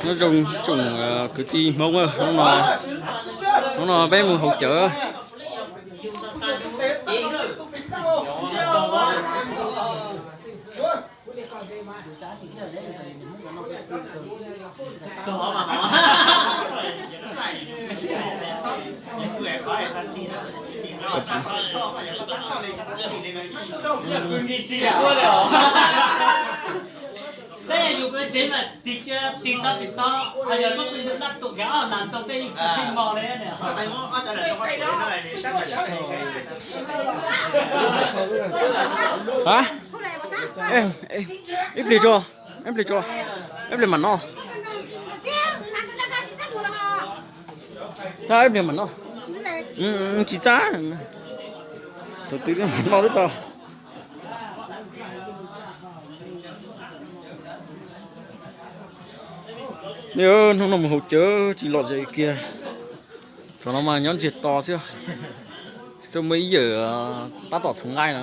Nyob zoo tsoom kwv tij Hmoob, hnub no peb mus haus cawv. Hab, ib pliag tso, ib pliag tso, ib pliag mam noj. Tab ib pliag mam noj. Tsis txaj, thaum twg mam noj twb tau. Hnub no mus haus cawv tsis lom zem kiag. Thaum no mas nyob ntsiag to xwb. Xwb muaj ib yawm tab tom txhoov nqaij no.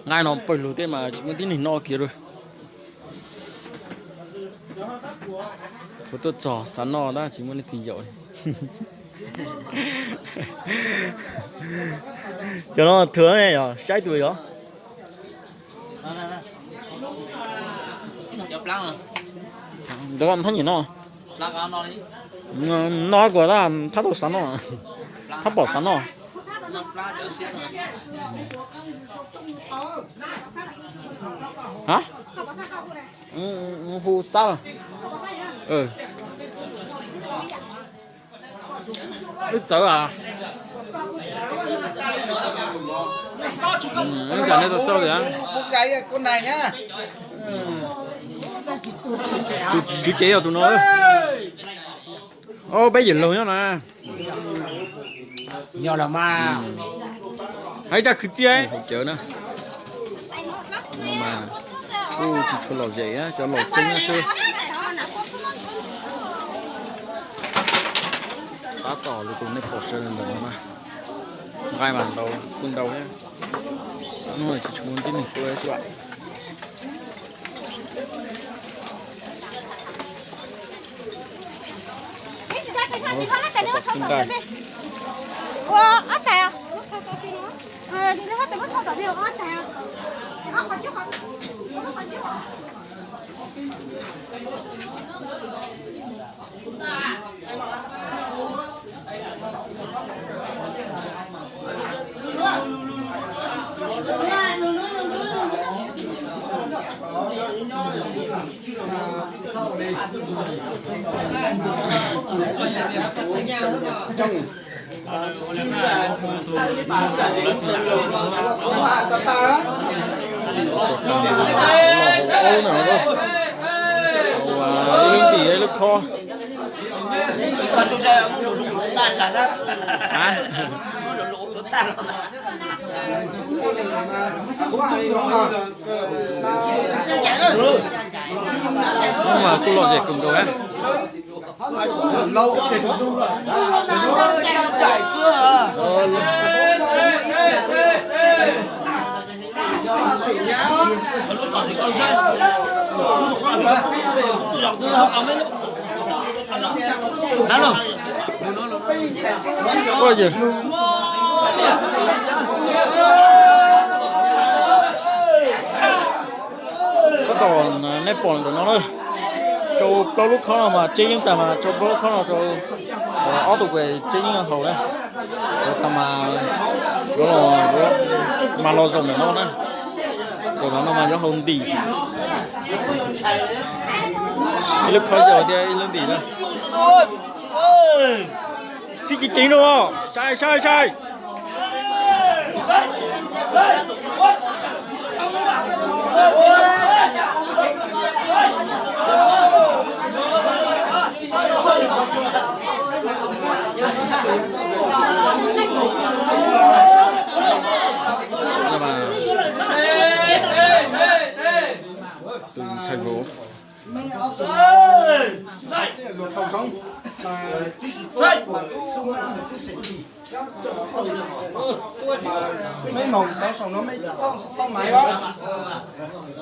Nqaij no pawg lug tej mas tsis muaj tib neeg noj kiag li. Kuv tuaj txog xav noj tab tsis muaj leej twg yaum. Cov no thuav yog saib tus yog. Ntawd nthab nyim no. No kuv tab thab tau xav noj, thab pom xav noj. Hab, hu xab. Wb txawv a. Wb txawv nej tau xauj tias tus tswv cev yog tus no. Ob peb yawm laug nyob na. Hais ib zaj khwv txiaj haus cawv na. Mas kuj tsis tshua lom zem, cov laus ceeb xwb. Tab tom lwm tus nej pom sawv ntawm no na. Nqaij mas ntau, kuj ntau thiab. Hnub no tsis tshua muaj tib neeg tuaj xwb. Ib lub ntim ib lub khob. Mas kuj lom zem kawg nkaus. Tab tom nej pom ntawm no na, tsau plaub lub khob no mas tseb yeeb tag mas tsau plaub lub khob no rau ob tug kuj tseb yeeb haus na. Tag mas, mas los zaum ntawm no na. Tus no mas yuav haus ntim. Ib lub khob yau thiab ib lub ntim na. Txib ceev ceev rau, sai sai sai. Tus ntxhais vauv. Mej moog tau saum no mej txawj xauj maiv,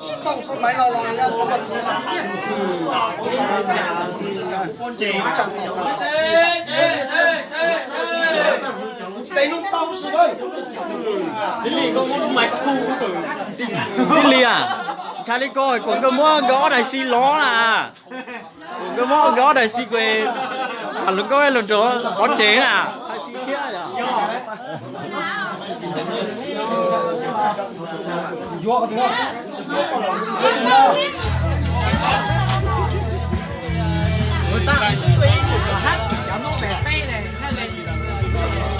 tsis tau xauj maiv los los yog ua txiv tsa tom xav tes nub tau si. Tij Lis, ntsha li ko kuas nkawd muab nkawd ob daim xis lov na. Kuas nkawd muab nkawd ob daim xis kuas, tham lus nkauj los nrog pov tseg na.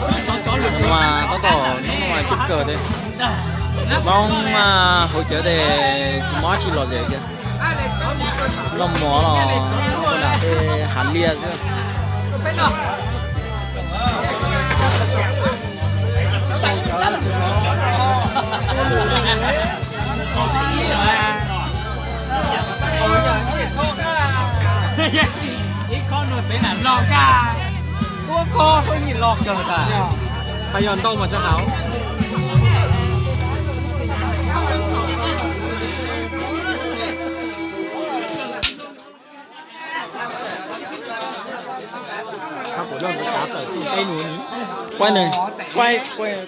Mas tab tom hnub no mas coob kawg thiab. Hmoob hauv cawv tes tsis muaj dab tsi lom zem kiag. Noj mov los noj ua dam tej hav liaj xwb. Ib khob no tsev nam los kaj, ua ko pheej yig los kawg tas. Qhov yog ntau mas tso hauv.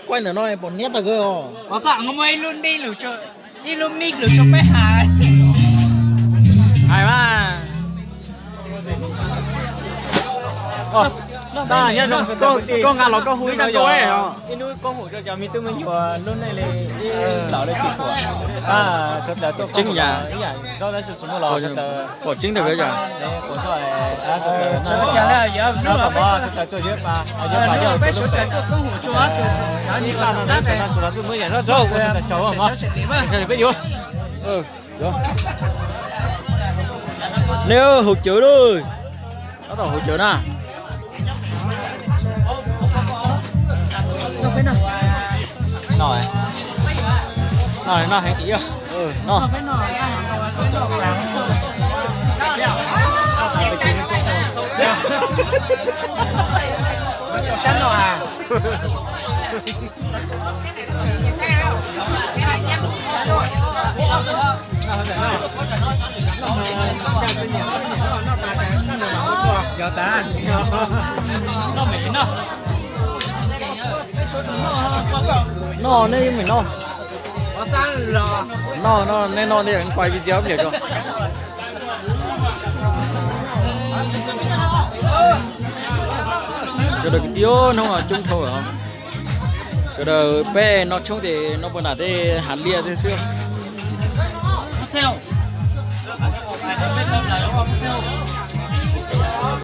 Quay ntawm no pom niab tag kawg os. Ib lub mic lug rua peb has. Hais mas. Koj nqa los koj hu ib zaj nkauj os. Ib hnub koob hmoov rau cov me tub me nyuam lub neej li, ib lawm li tsis pom. Sawv daws tuaj koob hmoov ib yam nrog dab tsi tsis muaj los sawv daws pom tseeb ntawm yom. Sawv daws tuaj yuav pa, yuav pa yog peb lub pem. Ib pa no na, tsuas no tsuas no twb muaj yam nrog tso, ua sawv daws tsaug mog. Peb yuav. Nej hauv cawv lauj. Tab tom hauv cawv na. No, no heev tiag. No. Sab no a. Noj, nej yeej meem noj. Noj, noj, nej noj ntej kuv quay video ob peb hlis tso. Sawv daws kwv tij, hnub no coob dhau lawm. Sawv daws peb noj tshoob ces noj puag nram tej hav liaj tej xwb.